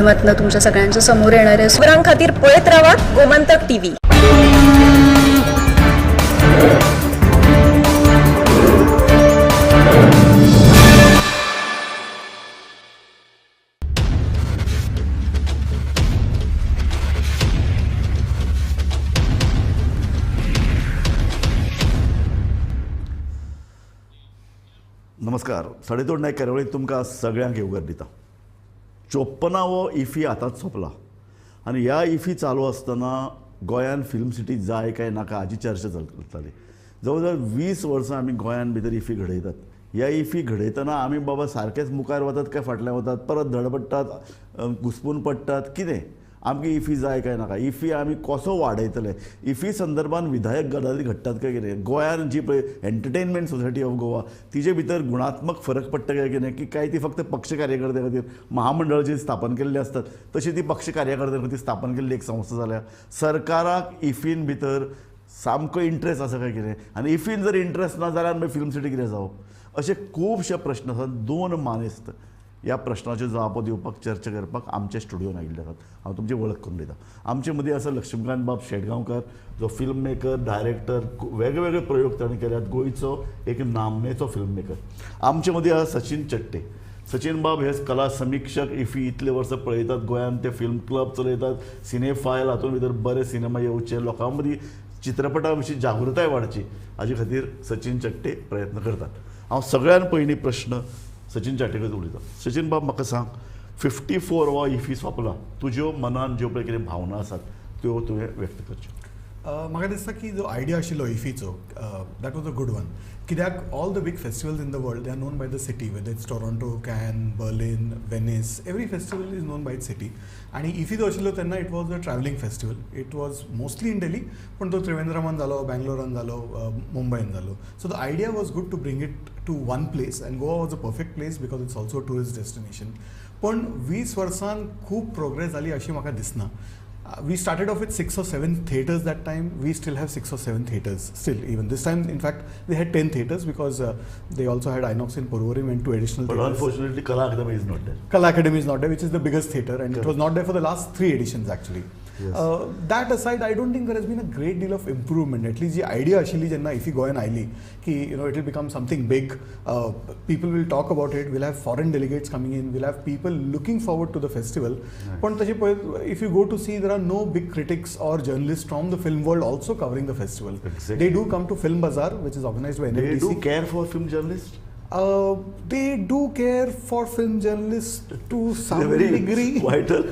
माध्यमातून तुमच्या सगळ्यांच्या समोर येणार आहे. खबरांखातीर पळयत रावात गोमंतक टीव्ही. नमस्कार. साडेदोन नायक कार्यावळीत तुमकां सगळ्यांक येवकार दिता. 54वो इफी आतांच सोंपला आनी ह्या इफी चालू आसतना गोंयान फिल्म सिटी जाय काय नाका हाची चर्चा चलताली. जवळ जवळ 20 वर्सां आमी गोंयान भितर इफी घडयतात. ह्या इफी घडयतना आमी बाबा सारकेच मुखार वतात काय फाटल्यान वतात, परत धडपडटात, घुसपून पडटात, कितें आमकां इफी जाय काय नाका, इफी आमी कसो वाडयतले, इफी संदर्भान विधायक गजाली घडटात काय कितें, गोंयान जी पळय एंटरटेनमेंट सोसायटी ऑफ गोवा तिजे भितर गुणात्मक फरक पडटा काय कितें, की काय ती फक्त पक्ष कार्यकर्त्या खातीर महामंडळाची स्थापन केल्ली आसतात तशी ती पक्ष कार्यकर्त्या खातीर स्थापन केल्ली एक संस्था जाल्या. सरकाराक इफीन भितर सामको इंट्रस्ट आसा काय कितें, आनी इफीन जर इंट्रस्ट ना जाल्यार मागीर फिल्म सिटी कितें जावप, अशे खुबशे प्रश्न आसात. दोन मानेस्त ह्या प्रश्नाच्यो जापो दिवपाक, चर्चा करपाक आमच्या स्टुडियोन आयिल्ले आसात. हांव तुमची वळख करून दिता. आमचे मदीं आसा लक्ष्मीकांत बाब शेटगांवकर, जो फिल्म मेकर, डायरेक्टर, वेगवेगळे प्रयोग ताणें केल्यात, गोंयचो एक नामनेचो फिल्म मेकर. आमचे मदीं आसा सचिन चट्टे. सचिन बाब हे कला समिक्षक, इफी इतले वर्सां पळयतात, गोंयांत ते फिल्म क्लब चलयतात, सिनेफायल हातूंत भितर बरे सिनेमा येवचे, लोकां मदीं चित्रपटां विशीं जागृताय वाडची हाजे खातीर सचिन चट्टे प्रयत्न करतात. हांव सगळ्यान पयलीं प्रश्न सचिन चाटेकच उलयता. सचिन बाब, म्हाका सांग, 54 हो इफी सोंपला, तुज्यो मनान ज्यो पळय कितें भावना आसात त्यो तुवें व्यक्त करच्यो. म्हाका दिसता की जो आयडिया आशिल्लो इफीचो, that was a good one. कित्याक all the big festivals in the world they are known by the city, whether it's Toronto, Cannes, Berlin, Venice, every festival is known by its city. आनी इफी जो आशिल्लो तेन्ना it was a travelling festival, it was mostly in Delhi, पूण तो त्रिवेंद्रमान जालो, बँगलोरान जालो, मुंबयन जालो. So the idea was good to bring it to one place, and Goa was a perfect place because it's also a tourist destination. पण 20 वर्सां खूब progress जाली अशी म्हाका दिसना. We started off with 6 or 7 theatres that time. We still have 6 or 7 theatres still, even this time. In fact, they had 10 theatres because they also had Inox in Porvorim and 2 additional But theatres. Unfortunately, Kala Academy is not there. Kala Academy is not there, which is the biggest theatre, and Correct. It was not there for the last 3 editions actually. Yes. That aside, I don't think there has been a great deal of improvement. At least the idea आशिल्ली जेन्ना इफी गोंयान आयली की you know it will become something big, people will talk about it, we'll have foreign delegates coming in, we'll have people looking forward to the festival. पण तशें पळय, if you go to see, there are no big critics or journalists from the film world also covering the festival. Exactly. They do come to Film Bazaar, which is organized by NFDC. They do care for film journalists? They do care for film journalists to some very degree. Vital.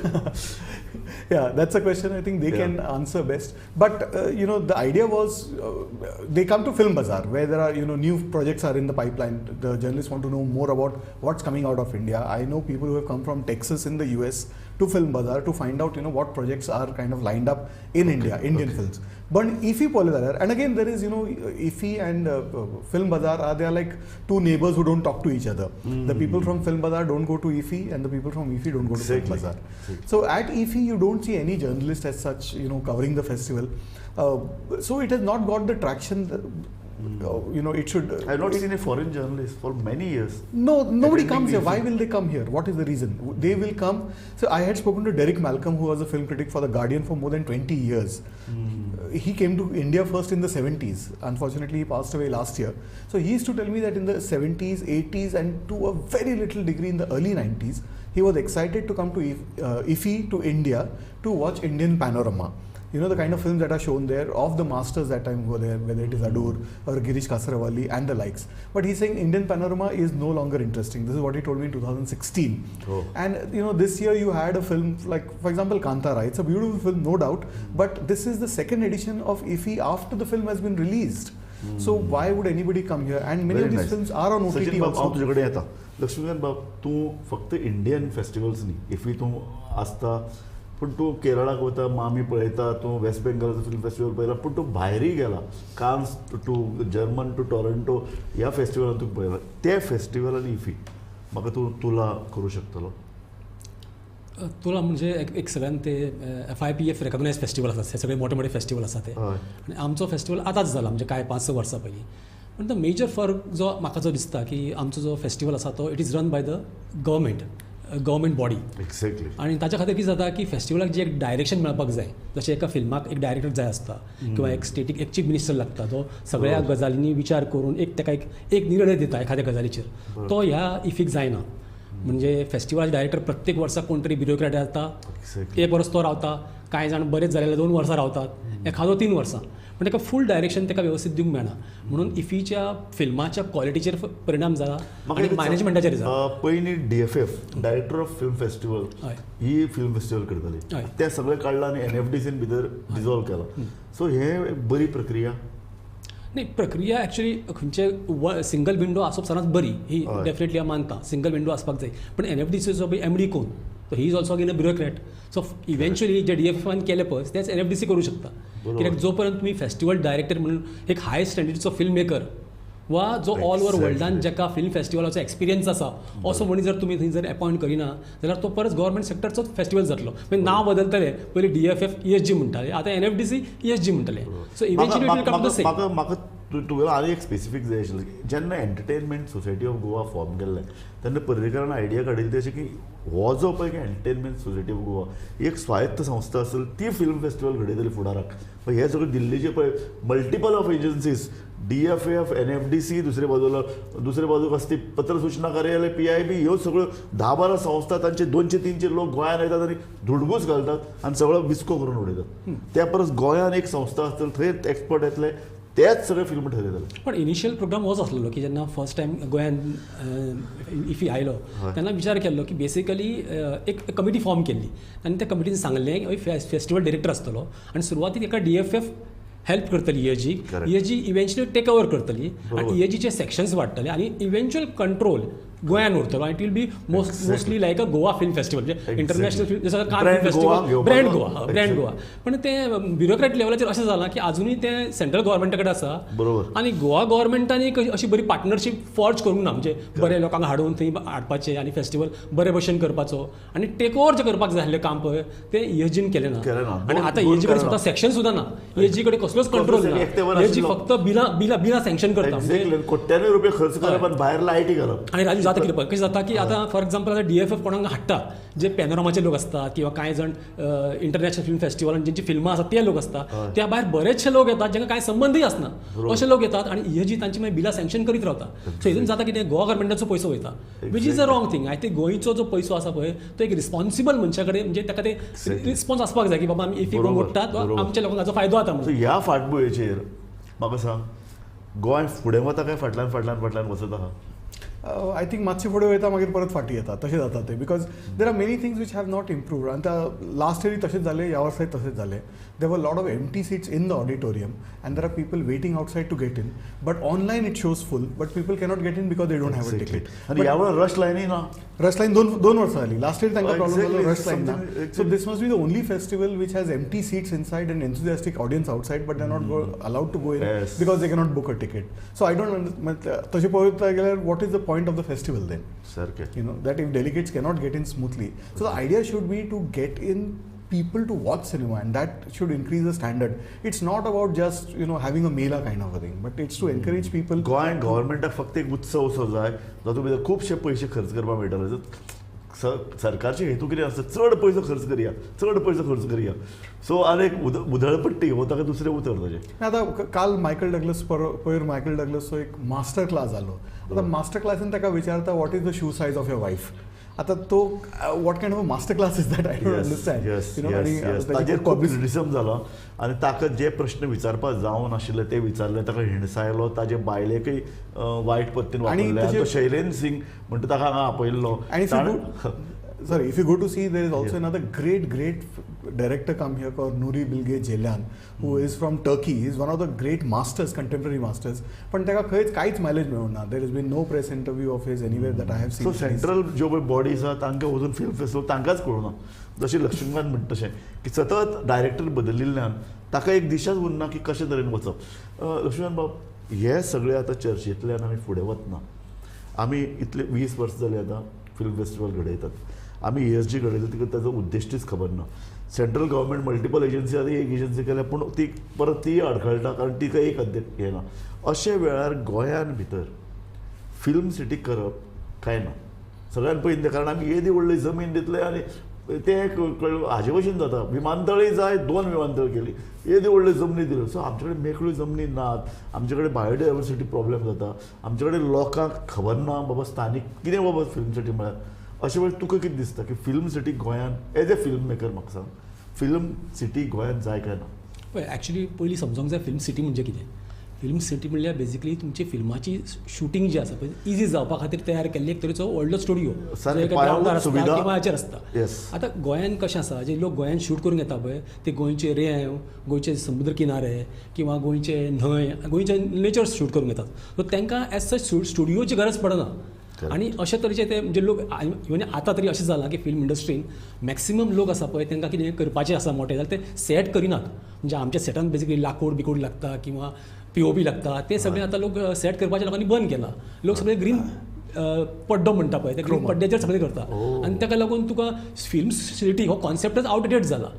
Yeah, that's a question I think they can answer best. But you know, the idea was they come to Film Bazaar where there are, you know, new projects are in the pipeline. The journalists want to know more about what's coming out of India. I know people who have come from Texas in the US to Film Bazaar to find out, you know, what projects are kind of lined up in India, Indian films. But IFFI पळयलें जाल्यार, and again there is, you know, IFFI and Film Bazaar are, they are like two neighbors who don't talk to each other. The people from Film Bazaar don't go to IFFI, and the people from IFFI don't go to Film Bazaar. So at IFFI you don't see any journalist as such, you know, covering the festival. So it has not got the traction. You know, it should. I have not seen a foreign journalist for many years. No, nobody comes here. Why will they come here? What is the reason? They will come. So I had spoken to Derek Malcolm, who was a film critic for The Guardian for more than 20 years. He came to India first in the 70s. Unfortunately, he passed away last year. So he used to tell me that in the 70s, 80s, and to a very little degree in the early 90s, he was excited to come to IFFI to India to watch Indian Panorama. You know, the kind of films that are shown there, of the masters that time who were there, whether it is Adoor or Girish Kasaravalli and the likes. But he's saying Indian Panorama is no longer interesting. This is what he told me in 2016. Oh. And you know, this year you had a film like, for example, Kantara. It's a beautiful film, no doubt. But this is the second edition of IFFI after the film has been released. So why would anybody come here? And many Very of these nice. films are on OTT Sachin बाब, also. हांव तुजे कडेन येता. लक्ष्मीकांत बाब, तूं फक्त Indian festivals न्ही, इफी तूं आसता, पूण तूं केरळाक वता, मामी पळयता, तूं वेस्ट बेंगॉलाचो फिल्म फेस्टिवल पळयला, पूण तूं भायरूय गेला, Cannes to German to Toronto ह्या फेस्टिवलान तूं पळयला. ते फेस्टिवल आनी इफी म्हाका तूं तुला करूं शकतलो? तुला म्हणजे एक सगळ्यान ते FIPF recognise festival आसात, हे सगळे मोठे मोठे फेस्टिवल आसा ते. आनी आमचो फेस्टिवल आतांच जाला, म्हणजे कांय 5-6 वर्सां पयलीं. पूण the major फरक जो म्हाका जो दिसता की आमचो जो फेस्टिवल आसा तो it is run by the government. government body. Exactly. आनी ताच्या खातीर कितें जाता की फेस्टिवलाक जी एक डायरेक्शन मेळपाक जाय, जशें एका फिल्माक एक डायरेक्टर जाय आसता किंवा एक स्टेटीक एक चीफ मिनिस्टर लागता, तो सगळ्या गजालींनी विचार करून एक ताका एक निर्णय दिता एखाद्या गजालीचेर, तो ह्या इफीक जायना. म्हणजे फेस्टिवलाचे डायरेक्टर प्रत्येक वर्सा कोण तरी ब्युरोक्रेट जाता, एक वर्स तो रावता, कांय जाण बरेच जाले 2 वर्सां रावतात, एखादो 3 वर्सां, पण ताका फूल डायरेक्शन ताका व्यवस्थीत दिवंक मेळना. म्हणून इफीच्या फिल्माच्या क्वॉलिटीचेर परिणाम जाला आनी मॅनेजमेंटाचेर जाला. पयलीं DFF director of film festival he film festival करताली, तें सगळें काडलां आनी NFDCन भितर डिजॉल्व केलां. सो हे बरी प्रक्रिया नाही. प्रक्रिया ॲक्च्युली खंयचे सिंगल विंडो आसप सदांच बरी, ही डेफिनेटली हांव मानता, सिंगल विंडो आसपाक जाय. पण NFDCचो MD कोण, तो he is also again a bureaucrat. So eventually J DFFन केलें पळय तेंच NFDC करूं शकता. कित्याक जो पर्यंत तुमी फेस्टिवल डायरेक्टर म्हणून एक हाय स्टँडर्डचो फिल्म मेकर वा जो ऑल ओवर वर्ल्डान जाका फिल्म फेस्टिवलाचो एक्सपिरियन्स आसा असो म्हणून जर तुमी थंय जर अपॉयंट करिना जाल्यार तो परत गव्हर्मेंट सेक्टरचोच फेस्टिवल जातलो. मागीर नांव बदलतलें, पयलीं DFF ESG म्हणटाले, आतां NFDC ESG म्हणटले. So eventually it will come to same. म्हाका तुवें आनी एक स्पेसिफीक जाय आशिल्लें, जेन्ना entertainment society of Goa form केल्लें तेन्ना पर्रीकरान आयडिया काडिल्ली ती अशी की हो जो पळय एंटरटेनमेंट सोसायटी ऑफ गोवा एक स्वायत्त संस्था आसल ती फिल्म फेस्टिवल घडयतली फुडाराक. हे सगळें दिल्लीचे पळय multiple of agencies, DFF, NFDC दुसरे बाजूला, दुसरे बाजूक आसता ती पत्र सूचना कार्यालय, PIB, ह्यो सगळ्यो 10-12 संस्था तांचे 200-300 लोक गोंयांत येतात आनी धुडगूस घालतात आनी सगळो विस्को करून उडयतात. त्या परस गोंयांत एक संस्था आसतली, थंय एक्सपर्ट येतले, तेच सगळे फिल्म ठरयतले. पण इनिशियल प्रोग्राम होच आसलेलो की जेन्ना फर्स्ट टायम गोंयान इफी आयलो तेन्ना विचार केल्लो की बेसिकली एक कमिटी फॉर्म केल्ली आनी त्या कमिटीन सांगलें फेस्टिवल डिरेक्टर आसतलो आनी सुरवातीक एका DFF help करतली ESG, ESG eventually take over करतली आनी ESGचे सेक्शन्स वाडटले आनी इव्हेंच्युअल कंट्रोल गोंयान उरतलो आनी it will be mostly like a Goa film festival, म्हणजे इंटरनॅशनल फिल्म जसं Cannes film festival, brand Goa, brand Goa. पण तें ब्युरोक्रेट लेवलाचेर अशें जालां की आजुनूय तें सेंट्रल गव्हर्मेंटा कडेन आसा आनी गोवा गव्हर्मेंटान एक अशी बरी पार्टनरशीप फॉर्ज करूंक ना, म्हणजे बरे लोकांक हाडून थंय हाडपाचें आनी फेस्टिवल बरे भशेन करपाचो आनी टेक ओवर जें करपाक जाय आसलें काम पळय तें ESGन केलें ना. आनी आतां ESG कडेन सुद्दां सेक्शन सुद्दां ना, ESG कडेन कसलोच कंट्रोल ना, ESG फक्त बिलां बिलां बिलां सँक्शन करता, म्हणजे कोट्यांनी रुपये खर्च करप आनी भायर लायटी घालप. आनी राजू जाता कितें पळय कशें जाता की आतां फॉर एग्जाम्पल आतां DFF कोणाक हाडटा, जे पॅनोरमाचे लोक आसतात किंवा कांय जाण इंटरनॅशनल फिल्म फेस्टिवलान जेंची फिल्मां आसात ते लोक आसता, त्या भायर बरेचशे लोक येतात जांकां कांय संबंदूय आसना अशे लोक येतात आनी ESG तांची मागीर बिलां सँक्शन करीत रावता. सो हितून जाता कितें, गोवा गव्हर्मेंटाचो पयसो वयता, which is a wrong thing. I think गोंयचो जो पयसो आसा पळय तो एक रिस्पॉन्सिबल मनशा कडेन, म्हणजे ताका ते रिस्पॉन्स आसपाक जाय की बाबा आमी इफी मोडटात आमच्या लोकांक हाचो फायदो जाता म्हणून. ह्या फाटभुंयेचेर म्हाका सांग, गोंय फुडें वता काय फाटल्यान फाटल्यान फाटल्यान वचत आहा? I think मातशें फुडें वयता मागीर परत फाटीं येता तशें जाता तें, because there are many things which have not improved. आनी आतां लास्ट इयरूय तशेंच जालें, ह्या वर्साय तशेंच जालें. There were lot of empty seats in the auditorium and there are people waiting outside to get in, but online it shows full, but people cannot get in because they don't have a ticket. आनी ह्या वेळार rush लायनूय ना, rush line 2 वर्सां जाली, last year तांकां problem जालो rush line ना. So this must be the only festival which has empty seats inside and enthusiastic audience outside, but they are not allowed to go in because they cannot book a ticket. So I don't, तशें पळयता गेल्यार what is the point of the festival then? Sarke. You know, that if delegates cannot get in smoothly. So the idea should be to get in people to watch cinema, and that should increase the standard. It's not about just, you know, having a mela kind of a thing, but it's to encourage people. Goa गव्हर्मेंटाक फक्त एक उत्सव असो जाय जातूंत भितर खुबशे पयशे खर्च करपाक मेळटले. सरकारचे हेतू कितें आसता, चड पयसो खर्च करया, चड पयसो खर्च करया. सो आनी एक उधळपट्टी हो ताका दुसरें उतर ताजें. आतां काल मायकल डग्लस पयर मायकल डग्लसचो एक मास्टर क्लास जालो. आतां मास्टर क्लासीन ताका विचारता what is the shoe size of your wife. आतां तो what kind of a master class is that, I don't understand. ताजेर खूब क्रिटिसिजम जालो आनी ताका जे प्रश्न विचारपाक जावनाशिल्ले ते विचारले, ताका हिणसायलो, ताजे बायलेकय वायट पद्दतीन वापरले. शैलेन सिंग म्हणटा ताका हांगा आपयल्लो. Sorry, if you go to see, there is also another great director come here called Nuri Bilge Ceylan, who is from Turkey. He is one of the great masters, contemporary masters. पण ताका खंयच कांयच mileage मेळूंक ना. There has been no press interview of his anywhere that I have seen. So central ज्यो पळय bodies आसा तांकां वचून फिल्म फेस्टिवल तांकांच कळूना. जशें लक्ष्मीकांत म्हणटा तशें की सतत डायरेक्टर बदलिल्ल्यान ताका एक दिशाच उरना की कशे तरेन वचप. लक्ष्मीकांत बाब, हे सगळे आतां चर्चेंतल्यान आमी फुडें वतना आमी इतले 20 वर्सां जालीं आतां फिल्म फेस्टिवल घडयतात, आमी ESG घडयता, तिका ताजो उद्दिश्टच खबर ना. सेंट्रल गव्हर्मेंट मल्टिपल एजन्सी आतां एक एजन्सी केल्या पूण ती परत ती अडखळटा कारण तिका एक अध्यक्ष येना. अशे वेळार गोंयान भितर फिल्म सिटी करप काय ना? सगळ्यान पयलीं, कारण आमी येदी व्हडली जमीन दितले आनी तें हाजे भशेन जाता. विमानतळय जाय, 2 विमानतळ केली, येदी व्हडली जमनी दिल्यो. सो आमचे कडेन मेकळ्यो जमनी नात, आमचे कडेन बायोडायवर्सिटी प्रॉब्लेम जाता, आमचे कडेन लोकांक खबर ना बाबा स्थानीक कितें बाबा फिल्म सिटी म्हळ्यार. अशें वेळ तुका कितें दिसता की फिल्म सिटी गोंयान एज ए फिल्म मेकर म्हाका सांग, फिल्म सिटी गोंयान जाय काय ना? पळय एक्चुली पयलीं समजोंक जाय फिल्म सिटी म्हणजे कितें. फिल्म सिटी म्हणल्यार बेजिकली तुमची फिल्माची शुटींग जी आसा पळय इजी जावपा खातीर तयार केल्ली एक तरेचो व्हडलो स्टुडियो किंवा हाचेर आसता. आतां गोंयान कशें आसा, जे लोक गोंयान शूट करूंक येता पळय ते गोंयचे रेंव, गोंयचे समुद्र किनारे किंवा गोंयचे न्हंय, गोंयचे नेचर शूट करूंक येतात. सो तांकां एज सच स्टुडियोची गरज पडना. आनी अशे तरेचे ते म्हणजे लोक इवन आतां तरी अशें जालां की फिल्म इंडस्ट्रीन मॅक्सिमम लोक आसा पळय तांकां कितें करपाचें आसा मोटें जाल्यार ते सेट करिनात. म्हणजे आमच्या सेटान बेजिकली लाकूड बिकूड लागता किंवा पी ओ पी लागता, ते सगळे आतां लोक सेट करपाचे लोकांनी बंद केला. लोक सगळे ग्रीन पड्डो म्हणटा पळय ते ग्रीन पड्ड्याचेर सगळें करता आनी ताका लागून तुका फिल्म सिटी हो कॉन्सेप्टच आवटडेटेड जाला.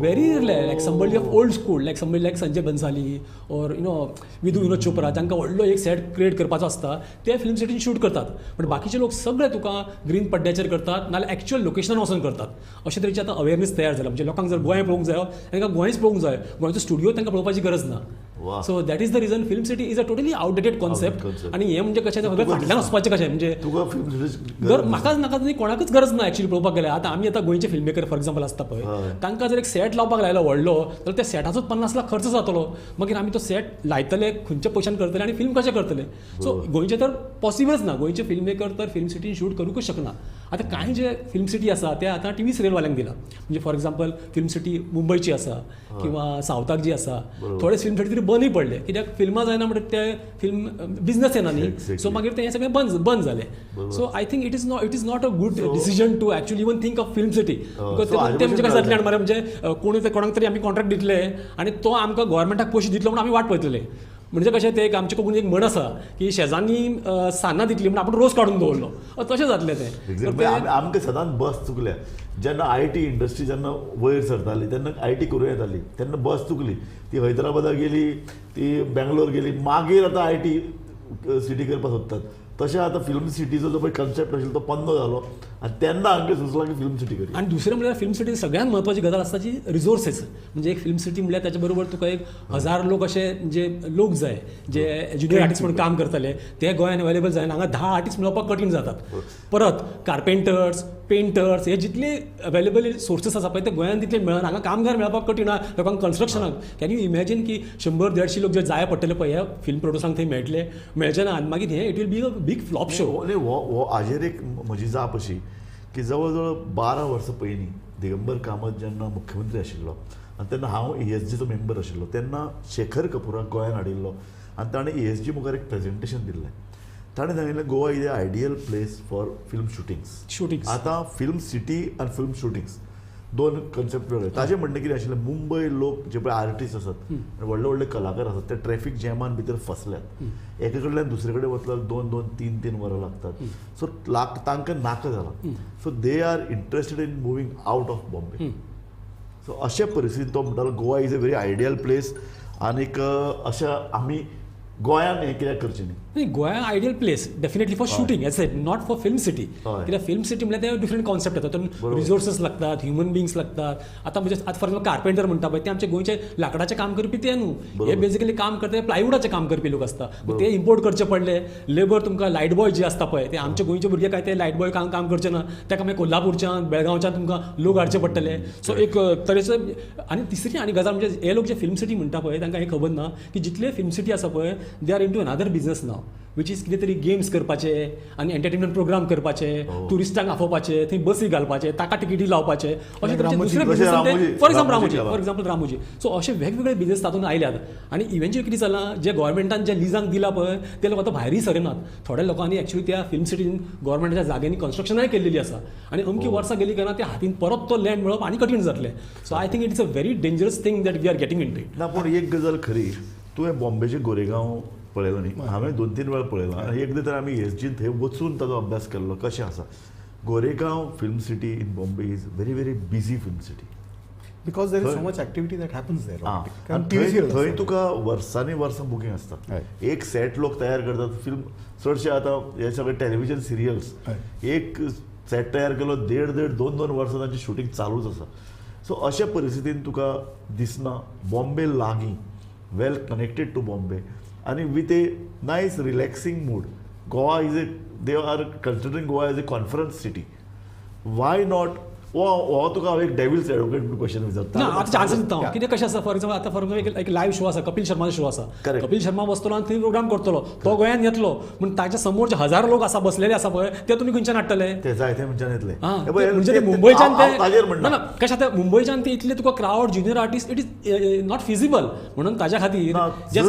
Very like somebody of old school, like somebody like Sanjay Bhansali or you know Vidhu Vinod Chopra, तांकां व्हडलो एक सेट क्रिएट करपाचो आसता ते फिल्म सिटीन शूट करतात. पण बाकीचे लोक सगळे तुका ग्रीन पड्ड्याचेर करतात नाल्यार एक्चुअल लोकेशनान वचून करतात. अशे तरेची आतां अवेरनेस तयार जाला. म्हणजे लोकांक जर गोंय पळोवंक जाय तांकां गोंयच पळोवंक जाय, गोंयचो स्टुडियो तांकां पळोवपाची गरज ना. So that is the reason film city is a totally outdated concept. आनी हें म्हणजे कशें फाटल्यान वचपाचें कशें म्हणजे म्हाकाच नाका न्ही कोणाकच गरज ना एक्चुअली पळोवपाक गेल्यार. आतां आमी आतां गोंयचे फिल्म मेकर फॉर एग्जाम्पल आसता पळय तांकां जर एक सेट लावपाक लायलो व्हडलो जाल्यार त्या सेटाचोच 50 लाख खर्च जातलो. मागीर आमी तो सेट लायतले खंयच्या पयशान करतले आनी फिल्म कशें करतले. सो गोंयचें तर पॉसिबलच ना, गोंयचे फिल्म मेकर तर फिल्म सिटीन शूट करूंकच शकना. आतां कांय जे फिल्म सिटी आसा ते आतां टी व्ही सिरियलवाल्यांक दिला. म्हणजे फॉर एग्जाम्पल फिल्म सिटी मुंबयची आसा किंवा सावथाक जी आसा, थोडे फिल्म सिटी तरी बंदूय पडले कित्याक फिल्मां जायना म्हणटा ते फिल्म बिजनस येना न्ही. सो मागीर ते हें सगळें बंद जालें. So I think it is not a good decision to actually even think of film city. Because ते म्हणजे कशें जातलें मरे, म्हणजे कोण कोणाक तरी आमी कॉन्ट्रॅक्ट दितले आनी तो आमकां गोवोरमेंटाक पयशे दितलो म्हणून आमी वाट पळयतले. म्हणजे कशें तें एक आमचे कोंकणीन एक म्हण आसा की शेजान्नी सान्नां दितली म्हणून आपूण रोस काडून दवरलो, तशें जातलें तें. आमकां सदांच बस चुकल्या. जेन्ना I T industry जेन्ना वयर सरताली तेन्ना I T करूं येताली, तेन्ना बस चुकली, ती हैदराबादाक गेली, ती बेंगलोर गेली, मागीर आतां I T city करपाक सोदतात. तशें आतां फिल्म सिटीचो जो पळय कन्सेप्ट आशिल्लो तो पन्नो जालो आनी तेन्ना हांकां सुचलां की फिल्म सिटी करी. आनी दुसरें म्हणल्यार फिल्म सिटी सगळ्यांत म्हत्वाची गजाल आसता जी रिसोर्सीस. म्हणजे एक फिल्म सिटी म्हणल्यार ताच्या बरोबर तुका 1000 लोक अशे जे लोक जाय जे ज्युनियर आर्टिस्ट म्हणून काम करतले ते गोंयान अवेलेबल जायना. हांगा 10 आर्टिस्ट मेळोवपाक कठीण जातात. परत कार्पेंटर्स, पेंटर्स हे जितले अवेलेबल सोर्सीस आसा पळय ते गोंयांत तितले मेळना. हांगा कामगार मेळपाक कठीण आहा लोकांक कन्स्ट्रक्शनाक. Can you imagine की 100-150 लोक जे जाय पडटले पळय ह्या फिल्म प्रोड्युसरांक थंय मेळटले मेळचे ना. आनी मागीर हें it will be a big flop show. हो हाजेर एक म्हजी जाप अशी की जवळ जवळ 12 वर्सां पयलीं दिगंबर कामत जेन्ना मुख्यमंत्री आशिल्लो आनी तेन्ना हांव ई एस जीचो मेंबर आशिल्लो तेन्ना शेखर कपुराक गोंयान हाडिल्लो आनी ताणें ई एस जी मुखार एक प्रेजेंटेशन दिल्लें. ताणें सांगिल्लें Goa is a ideal place for film shootings. आतां फिल्म सिटी आनी फिल्म शुटिंग्स दोन कन्सेप्ट वेगळे. ताजें म्हणणें कितें आशिल्लें, मुंबय लोक जे पळय आर्टिस्ट आसात आनी व्हडले व्हडले कलाकार आसात ते ट्रॅफीक जॅमान भितर फसल्यात, एके कडल्यान दुसरे कडेन वतलो 2-2, 3-3 वरां लागतात. सो तांकां नाका जालां. So they are interested in moving out of Bombay. So अशे परिस्थितीन तो म्हणटालो Goa is a very ideal place आनीक अशें आमी गोंयान हें कित्याक करचें न्ही. Goa ideal place definitely for shooting as it, not for film city. कित्याक फिल्म सिटी म्हणल्यार ते डिफरंट कॉन्सेप्ट येता, तातूंत रिसोर्सीस लागतात, ह्युमन बिंग्स लागतात. आतां म्हणजे आतां फॉर एग्जाम्पल कार्पेंटर म्हणटा पळय ते आमचे गोंयचे लांकडाचें काम करपी ते न्हू, हे बेजिकली काम करता प्लायवुडाचें काम करपी लोक आसता, ते इम्पोर्ट करचे पडले. लेबर तुमकां लायट बॉय जे आसता पळय ते आमचे गोंयचे भुरगे काय ते लायट बॉय काम करचे ना, ताका मागीर कोल्हापूरच्यान बेळगांवच्यान तुमकां लोक हाडचे पडटले. सो एक तरेचो. आनी तिसरी आनी गजाल म्हणजे हे लोक जे फिल्म सिटी म्हणटा पळय तांकां हें खबर ना की जितले फिल्म सिटी आसा पळय they are into another business now, which is कितें तरी गेम्स करपाचे आनी एंटरटेनमेंट प्रोग्राम करपाचे, ट्युरिस्टांक आफोवपाचे, थंय बसी घालपाचे, ताका तिकेटी लावपाचे, अशे तरेचे दुसरे business. For example Ramoji. So अशे वेगवेगळे बिजनेस तातूंत आयल्यात. आनी इव्हेंच्युअली कितें जालां, जे गोवोरमेंटान जे लिजांक दिला पळय ते लोक आतां भायरूय सरनात. थोड्या लोकांनी एक्चुअली त्या फिल्म सिटीन गोवोरमेंटाच्या जाग्यांनी कन्स्ट्रक्शनाय केल्लेली आसा आनी अमकी वर्सां गेली काय ना त्या हातीन परत तो लँड मेळप आनी कठीण जातलें. So I think it is a very dangerous thing that we are getting into it. ना पूण एक गजाल खरी, तुवें बॉम्बेचे गोरेगांव पळयलो न्ही, हांवें 2-3 वेळा पळयलां आनी एकदां तर आमी एस जीन थंय वचून ताजो अभ्यास केल्लो कशें आसा. Goregaon film city in Bombay is very very busy film city. Because there is so much activity that happens there. थंय तुका वर्सांनी वर्सां बुकींग आसता. एक सेट लोक तयार करतात फिल्म चडशे आतां हे सगळे टेलिव्हिजन सिरियल्स एक सेट तयार केलो 1.5-1.5 2-2 वर्सां तांचें शुटींग चालूच आसा. सो अशे परिस्थितीन तुका दिसना बॉम्बे लागीं, वेल कनेक्टेड टू बॉम्बे आनी with a nice relaxing mood. Goa is a, they are considering Goa as a conference city. Why not? हो तुका हांव एक डेविल्स एडवोकेट म्हणून क्वेश्चन विचारता. ना आतां चान्स दिता हांव. कितें कशें आसा, फॉर एक्झाम्पल आतां फॉर एक्झाम्पल एक लायव्ह शो आसा, कपिल शर्माचो शो आसा. कपिल शर्मा बसतलो आनी थंय प्रोग्राम करतलो, तो गोंयांत येतलो म्हूण ताच्या समोर जे हजारो लोक आसा बसलेले आसा पळय ते तुमी खंयच्यान हाडटले? ते जायते मनशान येतले. म्हणजे मुंबयच्यान ते ना कशें आतां मुंबयच्यान ते इतले तुका crowd junior artist it is not feasible. म्हणून ताज्या खातीर जे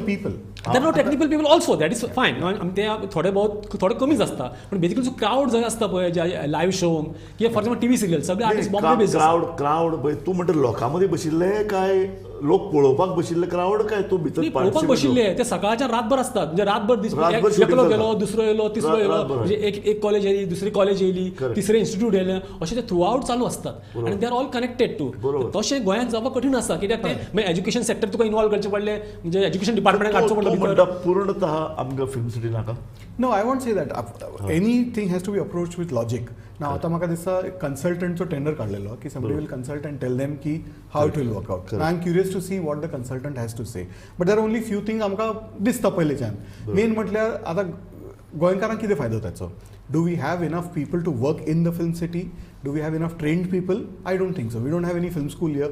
people there are technical people also, that is fine. ते थोडे बहुत थोडे कमीच आसता, पण बेसिकली जो क्रावड जंय आसता पळय जे लायव्ह शो किंवा फॉर एक्झाम्पल टीव्ही सिरियल सगळे आर्टिस्ट बॉम्बे बेस्ड. क्रावड पळय तूं म्हणटा लोकां मदीं बशिल्ले काय लोक पळोवपाक बशिल्ले क्रावड काय तूं भितर पळोवपाक बशिल्ले? ते सकाळच्या रातभर आसतात, म्हणजे रातभर दीस एकलो गेलो दुसरो येयलो तिसरो येयलो, म्हणजे एक कॉलेज येयली दुसरी कॉलेज येयली तिसरे इन्स्टिट्यूट येयलें, अशें ते थ्रू आवट चालू आसतात आनी they are all connected to. तशें गोंयांत जावपाक कठीण आसा कित्याक ते मागीर एज्युकेशन सेक्टर तुका इनवॉल्व करचें पडलें, म्हणजे एज्युकेशन डिपार्टमेंटाक काडचो पडलो भितर. पूर्णतः आमकां फिल्म सिटी नाका. No, I won't say that. Anything has to be approached with logic. Now, आतां म्हाका दिसता कन्सल्टंटचो टेंडर काडलेलो की somebody will consult and tell them की how it will work out. I am curious to see what the consultant has to say. But there are only few things आमकां दिसता पयलींच्यान. Main म्हटल्यार आतां गोंयकारांक कितें फायदो ताचो? Do we have enough people to work in the film city? Do we have enough trained people? I don't think so. We don't have any film school here.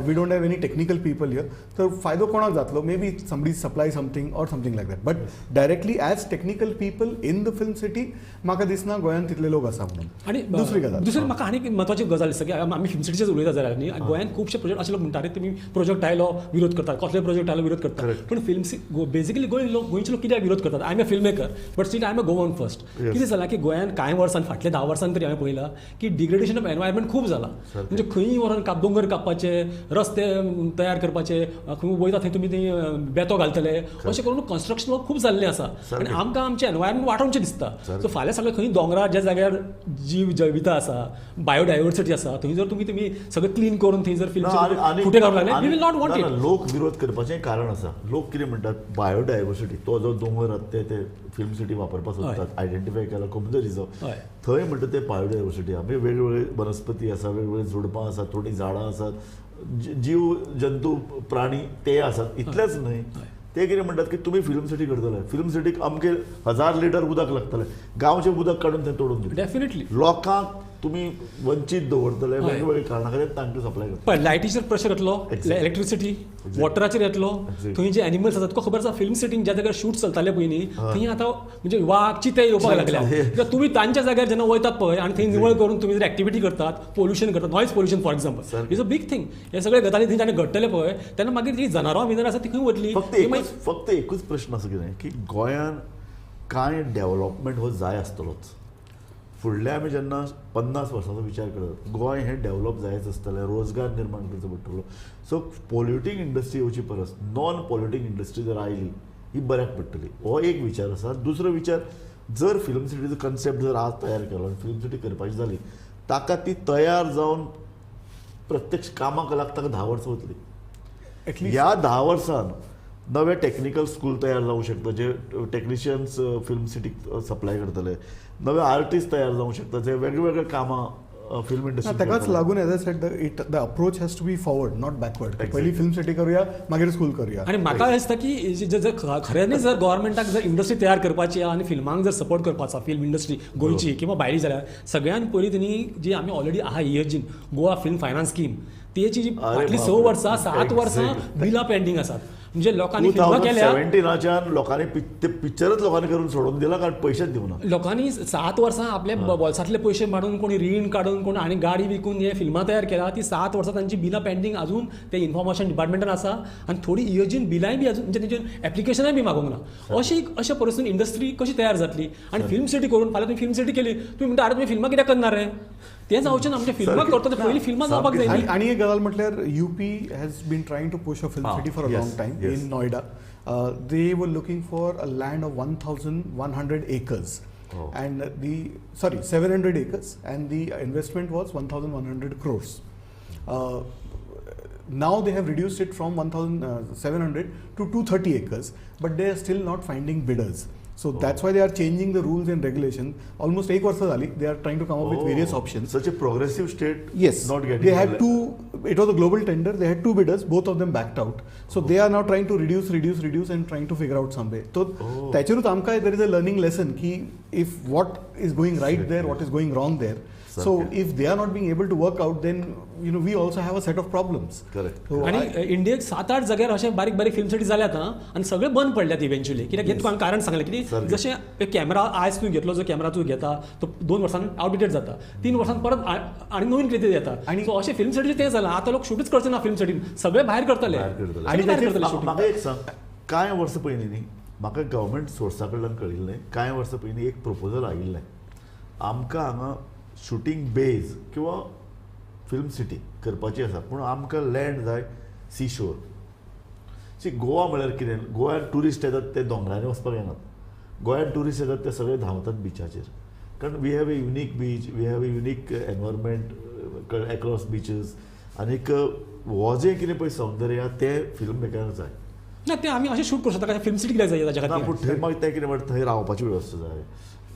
We don't have any technical people here. So, फायदो कोणाक जातलो? Maybe somebody supply something or something like that. But directly as technical people in the film city, म्हाका दिसना गोंयांत तितले लोक आसा म्हणून. आनी दुसरी गजाल, दुसरी म्हाका आनी म्हत्वाची गजाल दिसता की आमी फिल्म सिटीचेच उलयता जाल्यार न्ही, गोंयांत खुबशे प्रोजेक्ट अशे लोक म्हणटा रे तुमी प्रोजेक्ट आयलो विरोध करतात, कसले प्रोजेक्ट आयलो विरोध करतात. पूण फिल्म बेसिकली गोंयचे लोक कित्याक विरोध करतात? I am a film maker but still I am a Goan first. कितें जालां की गोंयांत कांय वर्सां फाटल्या 10 वर्सां तरी हांवें पळयलां की डिग्रेडेशन ऑफ एनवायरमेंट खूब जालां. म्हणजे खंय व्हरोन दोंगर कापपाचे, रस्ते तयार करपाचे, खंय वयता थंय तुमी बेतो घालतले, अशें करून कन्स्ट्रक्शन वर्क खूब जाल्लें आसा आनी आमकां आमचें एनवायरमेंट वाटोवचें दिसता. सो फाल्यां सगळें खंय दोंगरार ज्या जाग्यार जीव जैविता आसा, बायोडायवर्सिटी आसा, थंय जर तुमी तुमी सगळें क्लीन करून थंय जर फिल्म फुटे घालूंक लागले, we will not want it. लोक विरोध करपाचें कारण आसा, लोक कितें म्हणटात बायोडायवर्सिटी तो जो दोंगर आसा ते फिल्म सिटी वापरपाक सोदतात, आयडेंटिफाय केला कोमजो रिजर्व, थंय म्हणटा ते बायोडायवर्सिटी आमी वेगवेगळे वनस्पती आसा, वेगवेगळी झुडपां आसात, थोडीं झाडां आसात, जीव जंतू प्राणी ते आसात. इतलेंच न्हय, ते कितें म्हणटात की तुमी फिल्म सिटी करतले, फिल्म सिटीक अमके 1000 लिटर उदक लागतलें, गांवचें उदक काडून थंय तोडून दितले. डेफिनेटली लोकांक तुमी वंचीत दवरतले वेगवेगळे कारणां खातीर तांकां सप्लाय करतले. पळय लायटीचेर प्रेशर येतलो, इलेक्ट्रिसिटी वॉटराचेर येतलो, थंय जे एनिमल्स आसात तुका खबर आसा फिल्म सिटीन ज्या जाग्यार शूट चलताले पयलीं थंय आतां म्हणजे वाग चिते येवपाक लागल्या. कित्याक तुमी तांच्या जाग्यार जेन्ना वयतात पळय आनी थंय निवळ करून तुमी जर एक्टिविटी करतात, पोल्युशन करतात, noise pollution for example is a big thing. हे सगळे गजाली थंय जेन्ना घडटले पळय तेन्ना मागीर जी जनावरां बिनावरां आसा ती खंय वतली? फक्त एकूच प्रश्न आसा कितें की गोंयान कांय डेवलपमेंट हो जाय आसतलोच. फुडल्या आमी जेन्ना 50 वर्सांचो विचार करतात, गोंय हें डेवलप जायच आसतलें, रोजगार निर्माण करचो पडटलो. सो पोल्युटींग इंडस्ट्री येवची परस नॉन पोल्युटींग इंडस्ट्री जर आयली ही बऱ्याक पडटली, हो एक विचार आसा. दुसरो विचार, जर फिल्म सिटीचो कन्सेप्ट जर आज तयार केलो आनी फिल्म सिटी करपाची जाली, ताका ती तयार जावन प्रत्यक्ष कामाक लागता ताका 10 वर्सां वतली. ह्या 10 वर्सान नवे टेक्निकल स्कूल तयार जावंक शकता, जे टेक्निशियन्स फिल्म सिटीक सप्लाय करतले, नवे आर्टिस्ट तयार जावंक शकता जे वेगवेगळे कामां फिल्म इंडस्ट्री. ताकाच लागून as I said the approach has to be forward not backward. पयलीं फिल्म सिटी करूया मागीर स्कूल करूया. आनी म्हाका दिसता की जर खऱ्यांनी जर गव्हर्मेंटाक जर इंडस्ट्री तयार करपाची आनी फिल्मांक जर सपोर्ट करपाचो, फिल्म इंडस्ट्री गोंयची किंवा भायली, जाल्यार सगळ्यान पयलीं तेणी जी आमी ऑलरेडी आहा इएचजीन गोवा फिल्म फायनान्स स्कीम, तेची जी फाटलीं 6 वर्सां 7 वर्सां बिलां पेंडींग आसात. म्हणजे लोकांनी फिल्मां केल्या 2017च्यान लोकांनी ते पिक्चरच लोकांनी करून सोडून दिला कारण पयशेच दिवना. लोकांनी 7 वर्सां आपल्या बोल्सांतले पयशे मारून, कोणी रीण काडून, कोण आनी गाडी विकून हे फिल्मां तयार केल्या. ती 7 वर्सां तांची बिलां पेंडींग अजून ते इन्फॉर्मेशन डिपार्टमेंटान आसा आनी थोडी इएचजीन बिलांय बी अजून म्हणजे तेंचे एप्लिकेशनाय बी मागूंक ना. अशी अशा परिस्थितीन इंडस्ट्री कशी तयार जातली? आनी फिल्म सिटी करून फाल्यां तुमी फिल्म सिटी केली, तुमी म्हणटा आरे तुमी फिल्मां कित्याक करणार रे? तें जावचें ना. म्हणजे फिल्मां करता ते पयलीं फिल्मां जावपाक जाय. आनी एक गजाल म्हटल्यार UP has been trying to push a film city for a long time. In Noida, they were looking for a land of 1,100 acres. And the 700 acres, and the investment was 1,100 crores. Now they have reduced it from 1,700 to 230 acres, but they are still not finding bidders. So that's why they are changing the rules and regulation. Almost एक वर्ष झाली, they are trying to come up with various options. Such a progressive state. Yes, not getting. They had two. It was a global tender. They had two bidders. Both of them backed out. So they are now trying to reduce, reduce, reduce, and trying to figure out some way. So त्याचेरूच आमकां there is a learning lesson की if what is going right there, what is going wrong there. So if they are not being able to work out, then you know we also have a set of problems. Correct. So आणि इंडियेक 7-8 जाग्यार अशे बारीक बारीक film city जाल्यात आनी सगळे बंद पडल्यात इव्हेंच्युअली. कित्याक हें तुका कारण सांगलें की जशें एक कॅमेरा आयज तूं घेतलो, जो कॅमेरा तूं घेता तो 2 वर्सांनी आवटडेटेड जाता, 3 वर्सांनी परत आनी नवीन कितें येता. आनी सो अशें फिल्म सिटीचें तें जालां. आतां लोक शूटच करचे ना फिल्म सिटीन, सगळे भायर करतले. आनी म्हाका एक सांग, कांय वर्सां पयलीं न्ही म्हाका गव्हर्मेंट सोर्सा कडल्यान कळिल्लें, कांय वर्सां पयलीं एक प्रपोजल आयिल्लें आमकां हांगा शूटिंग बेज किंवा फिल्म सिटी करपाची आसा, पूण आमकां लँड जाय सी शोर. सी गोवा म्हळ्यार कितें, गोव्यान ट्युरिस्ट येतात ते दोंगरांनी वचपाक येनात, गोव्यान ट्युरिस्ट येतात ते सगळे धांवतात बिचाचेर, कारण we have a unique beach, we have a unique environment across beaches. आनीक हो जें कितें पळय सौंदर्य आहा तें फिल्म मेकरांक जाय ना, तें आमी अशें शूट करूं शकता. फिल्म सिटी कित्याक जाय ताच्या खातीर? पूण थंय मागीर तें कितें म्हणटा, थंय रावपाची वेवस्था जाय.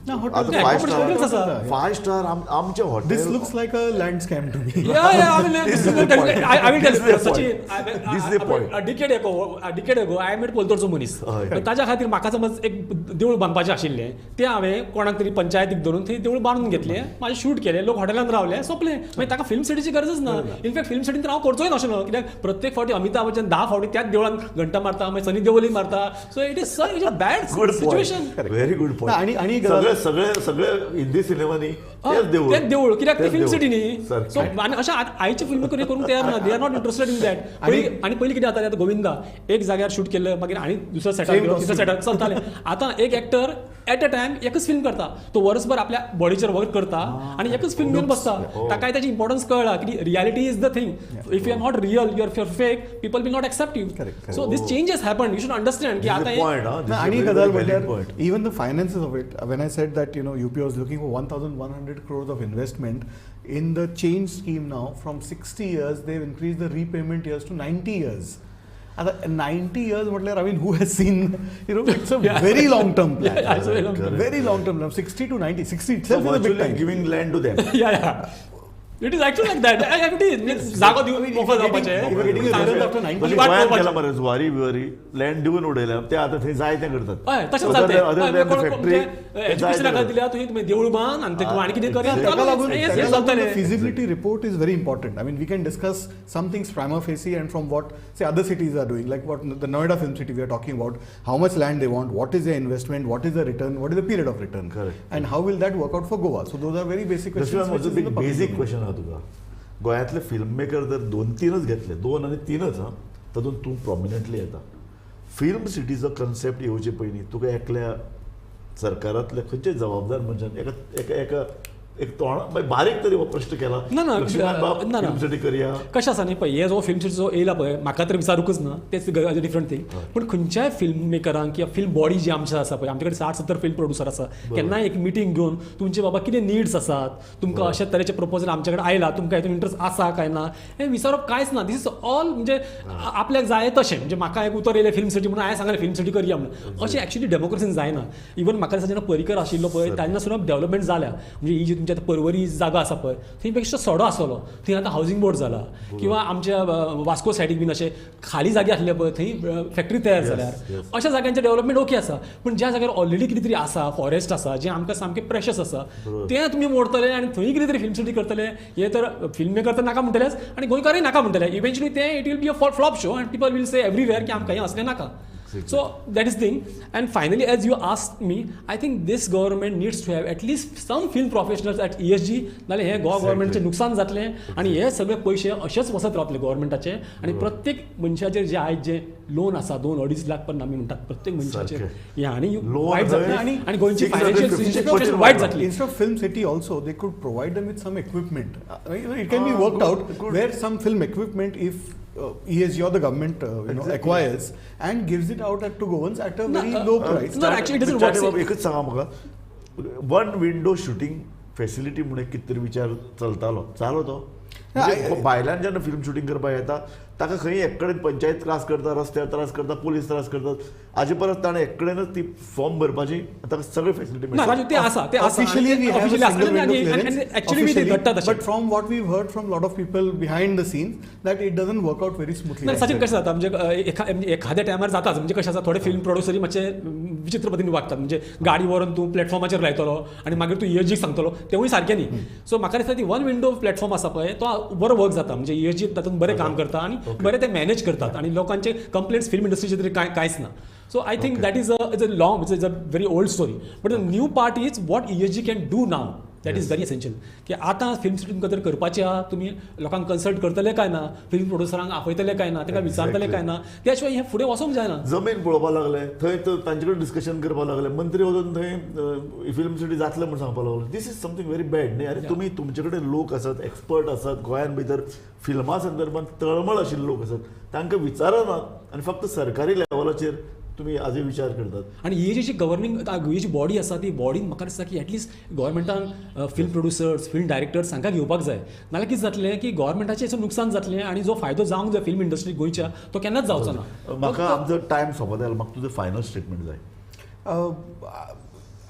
5 star आमचे hotel. This looks like a land scam to me. Yeah, yeah, I mean, I will tell you, Sachin, this is the point. A decade ago, I met पोलतोडचो मनीस. ताच्या खातीर म्हाका समज एक देवूळ बांदपाचें आशिल्लें, तें हांवें कोणाक तरी पंचायतीक धरून थंय देवूळ बांदून घेतलें, म्हाजें शूट केलें, लोक हॉटेलांत रावले, सोंपलें. मागीर ताका फिल्म सिटीची गरजच ना. इनफॅक्ट फिल्म सिटीन तर हांव करचोय नाशिल्लो, कित्याक प्रत्येक फावटी अमिताभ बच्चन 10 फावटी त्याच देवळान घंटा मारता, मागीर सनी देओली मारता. So it is such a bad situation. Very good point. आणि सगळे सगळे हिंदी सिनेमांनी तेच देवूळ, तेच देवूळ, कित्याक ते फिल्म सिटी न्ही. सो आनी अशें आयचे फिल्म करूंक तयार ना, they are not interested in that. आनी पयलीं कितें जातालें, आतां गोविंदा एक जाग्यार शूट केल्लें, मागीर आनी दुसऱ्या सेटार तिसऱ्या सेटार चलतालें. आतां एक एक्टर एट अ टायम एकच फिल्म करता, तो वर्सभर आपल्या बॉडीचेर वर्क करता आनी एकच फिल्म घेवन बसता. ताकाय ताची इम्पॉर्टन्स कळ्ळा की reality is the thing. If you are not real, you are fake, people will not accept you. So this changes happen, you should understand की आतां. आनी गजाल म्हणल्यार even the finances of it, when I said that you know UP was looking for 1,100 crores of investment in the change scheme now, from 60 years they've increased the repayment years to 90 years. 90 years म्हटल्यार, I mean, who has seen, you know, it's a very long term plan. Yeah, it's a very long term. Very long term plan. 60 to 90, 60 itself so is a big time. Giving land to them. Yeah, yeah. It is actually like that. It is. जागो दिवन मोफत जावपाचें. गोंयांत गेला मरे Zuari बिवारी land दिवन उडयल्या, ते आतां थंय जाय तें करतात. हय, तशें जाता. एज्युकेशना दिल्या तुवें देवूळ बांद आनी तूं आनी कितें कर. ताका लागून feasibility report is very important. I mean, we can discuss some things prima facie and from what say other cities are doing, like what the Noida film city we are talking about, how much land they want, what is the investment, what is the return, what is the period of return, and how will that work out for Goa. So those are very basic questions. Basic question आहा तुका, गोंयांतले film maker जर 2-3 घेतले, 2 आनी 3 हां, तातूंत तूं prominently येता. फिल्म सिटीचो कन्सेप्ट येवचे पयलीं तुका एकल्या सरकारांतल्या खंयच्याय जबाबदार मनशान एका एका एका एक तोंड बारीक तरी हो प्रश्न केला ना ना ना फिल्म सिटी करया कशें आसा न्ही पळय, हे जो फिल्म सिटी जो येयला पळय, म्हाका तर विचारूंकच ना, तेच डिफरंट थींग. पूण खंयच्याय फिल्म मेकरांक किंवा फिल्म बॉडी जी आमची आसा पळय, आमचे कडेन 60-70 फिल्म प्रोड्युसर आसा, केन्नाय एक मिटींग घेवन तुमचे बाबा कितें निड्स आसात, तुमकां अशा तरेचे प्रपोजल आमचे कडेन आयला, तुमकां हितून इंट्रस्ट आसा काय ना, हें विचारप कांयच ना. This is all म्हणजे आपल्याक जाय तशें. म्हणजे म्हाका एक उतर येयलें फिल्म सिटी म्हणून हांवें सांगलें फिल्म सिटी करया म्हणून, अशें एक्चुअली डेमोक्रेसीन जायना. इवन म्हाका दिसता जेन्ना पर्रीकर आशिल्लो पळय तेन्ना सुद्दां डेवलपमेंट जाल्या. म्हणजे ही जी तुमच्या आतां पर्वरी जागा आसा पळय, थंय बेश्टो सडो आसलो, थंय आतां हावजींग बोर्ड जाला, किंवा आमच्या वास्को सायडीक बीन अशे खाली जागे आसले पळय थंय फॅक्टरी तयार जाल्यार, अशा जाग्यांचें डेवलपमेंट ओके आसा. पूण ज्या जाग्यार ऑलरेडी कितें तरी आसा, फॉरेस्ट आसा, जें आमकां सामकें प्रेशस आसा, तें तुमी मोडतले आनी थंय कितें तरी फिल्म सिटी करतले, हे तर फिल्म मेकर तर नाका म्हणटलेच आनी गोंयकारय नाका म्हणटले. इव्हेंच्युअली तें it will be a flop show and people will say everywhere की आमकां हें असलें नाका. So that is thing. And finally, as you asked me, I think this government needs to have at least some film professionals at ESG. नाल्यार हे गोवा गव्हर्मेंटचें नुकसान जातलें आनी हे सगळे पयशे अशेच वचत रावतले गव्हर्मेंटाचे. आनी प्रत्येक मनशाचेर जे आयज जे लोन आसा 2-2.5 लाख पर्यंत आमी म्हणटात प्रत्येक मनशाचेर, हे आनी वायट जातलें आनी गोंयची फायनान्शियल सिच्युएशन वायट जातली. Instead of film city also they could provide them with some equipment. It can be worked out where some film equipment if ESG or the government you know acquires and gives it out to Goans at a very low price. No, actually it doesn't work. एकच सांगा म्हाका, one window shooting facility म्हणून कितें तरी विचार चलतालो, चालो तो? म्हणजे भायल्यान जेन्ना फिल्म शुटींग करपाक येता ताका खंय एक कडेन पंचायत त्रास करता, रस्त्यार त्रास करता, पोलीस त्रास करतात. हाजे परस ताणें एक कडेनच ती फॉर्म भरपाची ताका सगळी फॅसिलिटी ना मेळटा. राजू, ते आसा, ते आसा. Officially we have a Officially आसा. single window clearance. Actually ते Officially, घडटा तशें. But from what we've heard from lot of people behind the scenes, that it doesn't work out very smoothly. नाही सचिन, कशें जाता म्हणजे म्हणजे एखाद्या टायमार जाताच. म्हणजे कशें आसा, थोडे फिल्म प्रोड्युसरी मातशे विचित्र पद्दतीन वागतात. म्हणजे गाडी व्हरून तूं प्लॅटफॉर्माचेर लायतलो आनी मागीर तूं इएसजीक सांगतलो, तेवूय सारकें न्ही. सो म्हाका दिसता ती वन विंडो प्लॅटफॉर्म आसा पळय, तो बरो वर्क जाता. म्हणजे इएसजी तातूंत बरें काम करता आनी बरें ते मॅनेज करतात आनी लोकांचे कंप्लेंट्स फिल्म इंडस्ट्रीचे तरी कांय कांयच ना. So I think that is a long, is a very old story, but the new part is what ESG can do now, that is very essential. की आतां फिल्म सिटी तुमकां जर करपाची आहा, तुमी लोकांक कन्सल्ट करतले काय ना, फिल्म प्रोड्युसरांक आपयतले काय ना, तांकां विचारतले काय ना, त्या शिवाय हें फुडें वचोंक जायना. जमीन पळोवपाक लागले थंय, तर तांचे कडेन डिस्कशन करपाक लागले, मंत्री वचून थंय फिल्म सिटी जातले म्हूण सांगपाक लागले. This is something very bad न्ही. अरे तुमी तुमचे कडेन लोक आसात, एक्सपर्ट आसात, गोंयान भितर फिल्मा संदर्भात तळमळ आशिल्ले लोक आसात, तांकां विचारनात आनी फक्त सरकारी लेवलाचेर तुमी आजूय विचार करतात. आनी ही जी गव्हर्निंग ही जी बॉडी आसा, ती बॉडीन म्हाका दिसता की एटलिस्ट गव्हर्मेंटान फिल्म प्रोड्युसर्स, फिल्म डायरेक्टर्स हांकां घेवपाक जाय. नाल्यार कितें जातलें की गव्हर्मेंटाचें हेचो नुकसान जातलें आनी जो फायदो जावंक जाय फिल्म इंडस्ट्री गोंयच्या, तो केन्नाच जावचो ना. म्हाका आमचो टायम सोंपत आयलो, म्हाका तुजें फायनल स्टेटमेंट जाय.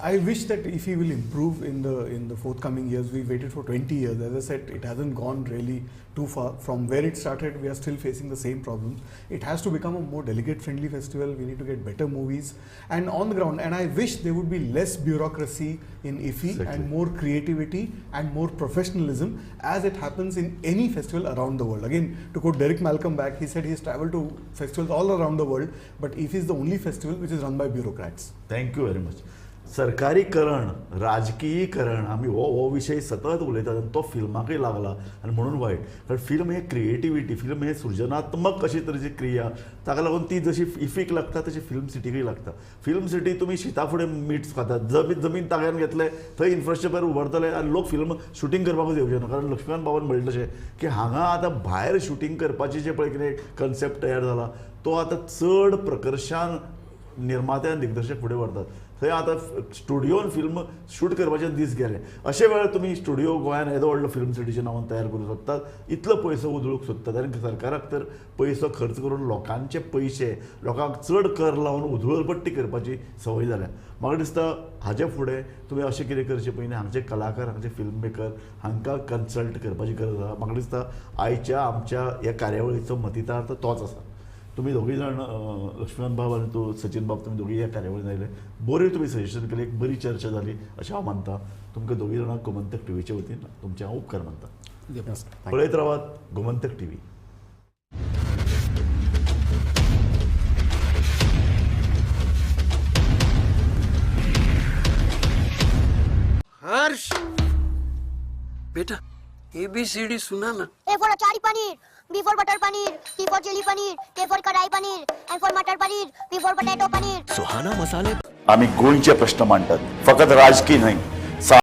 I wish that IFFI will improve in the forthcoming years. We waited for 20 years. As I said, it hasn't gone really too far from where it started. We are still facing the same problems. It has to become a more delegate-friendly festival. We need to get better movies and on the ground. And I wish there would be less bureaucracy in IFFI and more creativity and more professionalism, as it happens in any festival around the world. Again, to quote Derek Malcolm back, he said he's traveled to festivals all around the world, but IFFI is the only festival which is run by bureaucrats. Thank you very much. सरकारीकरण, राजकीयकरण, आमी हो हो विशय सतत उलयतात आनी तो फिल्माकय लागला आनी म्हणून वायट. कारण फिल्म हें क्रिएटिविटी, फिल्म हें सृजनात्मक अशी तरेची क्रिया, ताका लागून ती जशी इफीक लागता तशी फिल्म सिटीकय लागता. फिल्म सिटी तुमी शिता फुडें मीठ खातात, जमीन ताग्यान घेतले थंय इन्फ्रास्ट्रक्चर उबारतले आनी लोक फिल्म शुटींग करपाकूच येवचे ना. कारण लक्ष्मीकांत बाबान म्हणलें तशें की हांगा आतां भायर शुटींग करपाचें जें पळय कितें कन्सेप्ट तयार जाला तो आतां चड प्रकर्शान निर्माते आनी दिग्दर्शक फुडें व्हरतात. थंय आतां स्टुडियोन फिल्म शूट करपाचे दीस गेले. अशे वेळार तुमी स्टुडियो गोंयान येदो व्हडलो फिल्म सिटीच्या नांवान तयार करूंक सोदतात, इतलो पयसो उधळूंक सोदतात आनी सरकाराक तर पयसो खर्च करून लोकांचे पयशे लोकांक चड कर लावन उधळपट्टी करपाची संवय जाल्या. म्हाका दिसता हाजे फुडें तुमी अशें कितें करचें पयलीं हांगचे कलाकार, हांगचे फिल्म मेकर हांकां कन्सल्ट करपाची गरज आसा. म्हाका दिसता आयच्या आमच्या ह्या कार्यावळीचो मतितार्थ तोच आसा. तुमी दोगूय जाण, लक्ष्मीकांत बाब आनी तूं सचिन बाब, तुमी दोगूय ह्या कार्यावळीन आयले, बरी तुमी सजेशन केलें, एक बरी चर्चा जाली अशें हांव मानता. तुमकां दोगूय जाणांक गोमंतक टिवीचे वतीन तुमचे हांव उपकार मानता. पळयत रावात गोमंतक टिवी. हर्ष बेटा, ABCD सुना ना. A for achari paneer, B for butter paneer, C for chili paneer, K for kadai paneer, M for matar paneer, P for potato paneer. Suhana मसाले. आमी गोंयचे प्रश्न मांडटात, फकत राजकीय न्हय.